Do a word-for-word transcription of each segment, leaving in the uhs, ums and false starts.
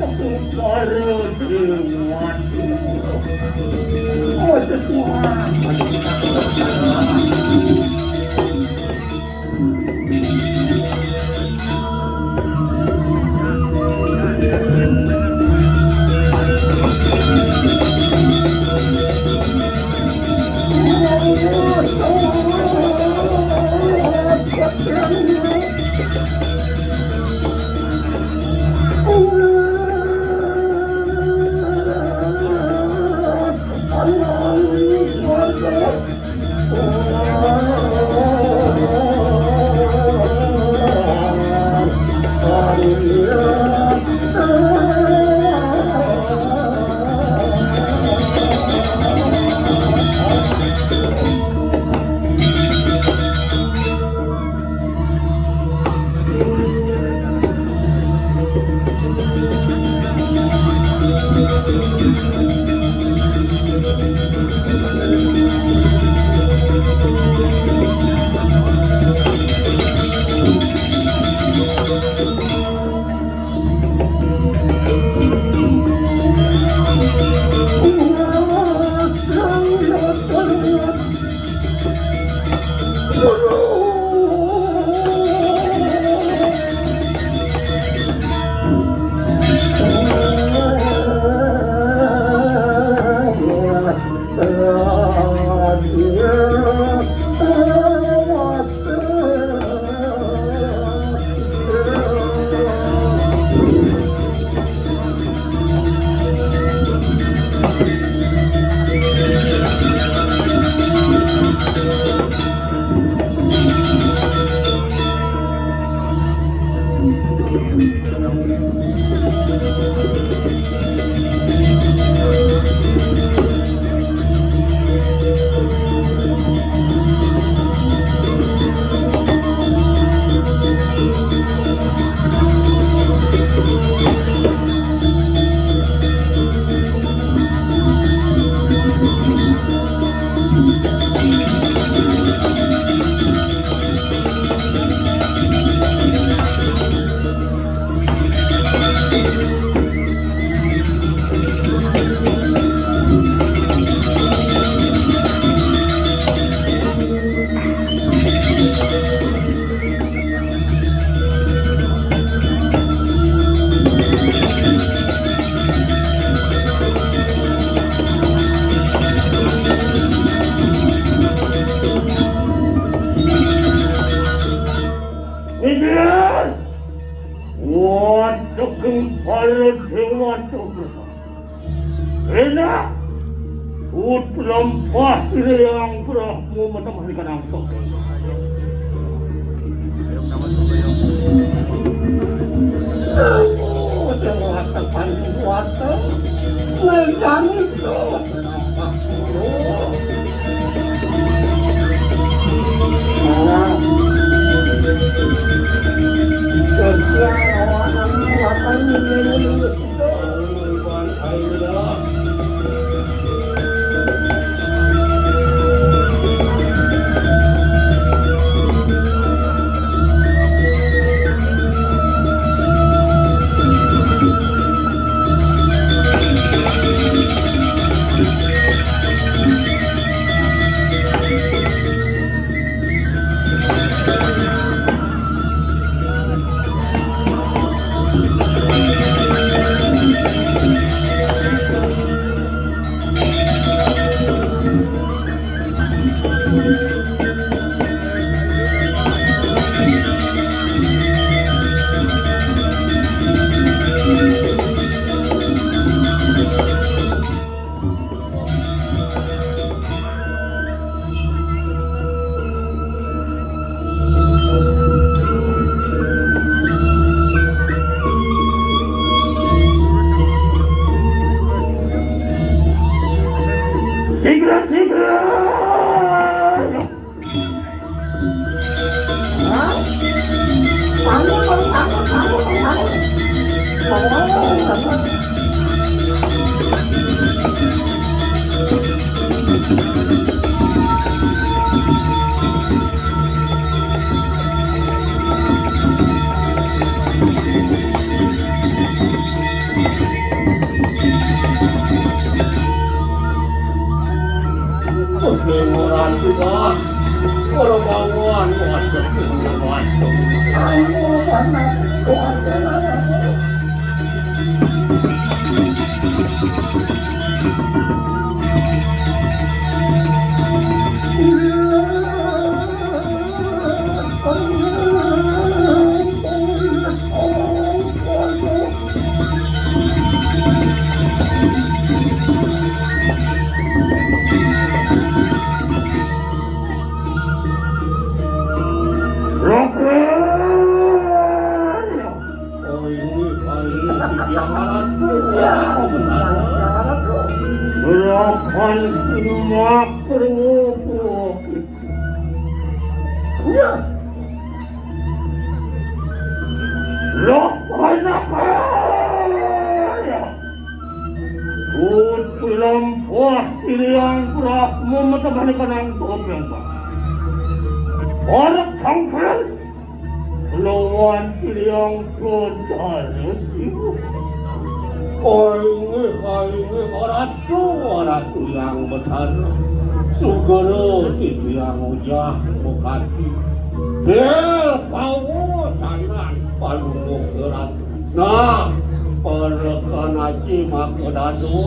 Para dewa. Oh, Tuhan. Waduh, kempal dewa tuh. Enak. Utlampa Hyang Brahma menemani kanang. Oh, dewa tekan kuat. Medan itu. Rombongan, waduh, waduh. Rohana. Oh, ini, oh, ini, yang alat. Ya, yang alat, bro. Rohan Sinumak Perwuku. Ya. Rohan apa? Putri lampuh siliang Brahma matemani kanang topeng, Pak. Orang tangkal lawan siliang Kodar sih. Oinge, oinge, Ratu, Ratu yang betara. Sugero titiang ujah mukati. Bel pawo canan palungguh Ratu. Nah, perkanaci maka dado.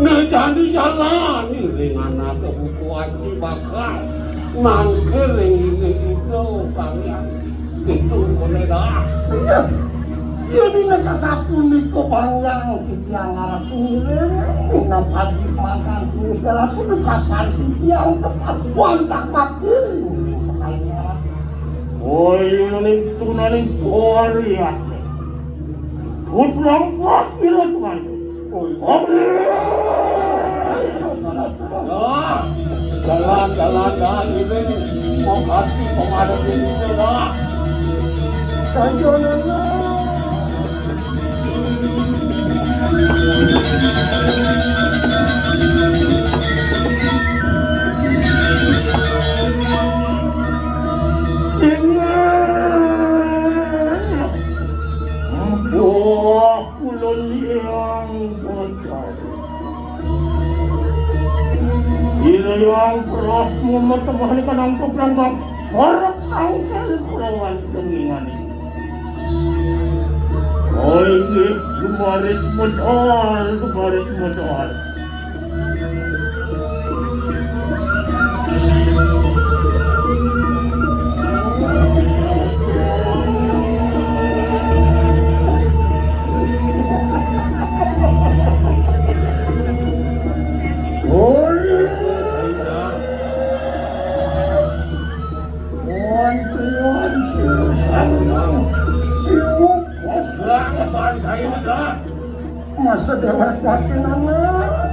Nih jani jalan iringan ke buku aci bakal mangkir ring ini itu kalian itu boleh dah. Iya. Iya, dina sasapunika banglang titiang arep ngiring minangka makan sini sasapunika titiang tepat wantah mati. Oh, iya, ning tunaning Korea. Putrang pasir tuan. Oh, iya. Jalan, jalan, jalan, ini mau kasih pengadep ini, dah. Kanjeng. Wah, ulun yang bocor. Sira yang Brahma matemani kanang topeng kang ora tangkal kelawan tengingan ini. Oh, inggih, gumaris medal, gumaris medal. Masa dewek wakin anak.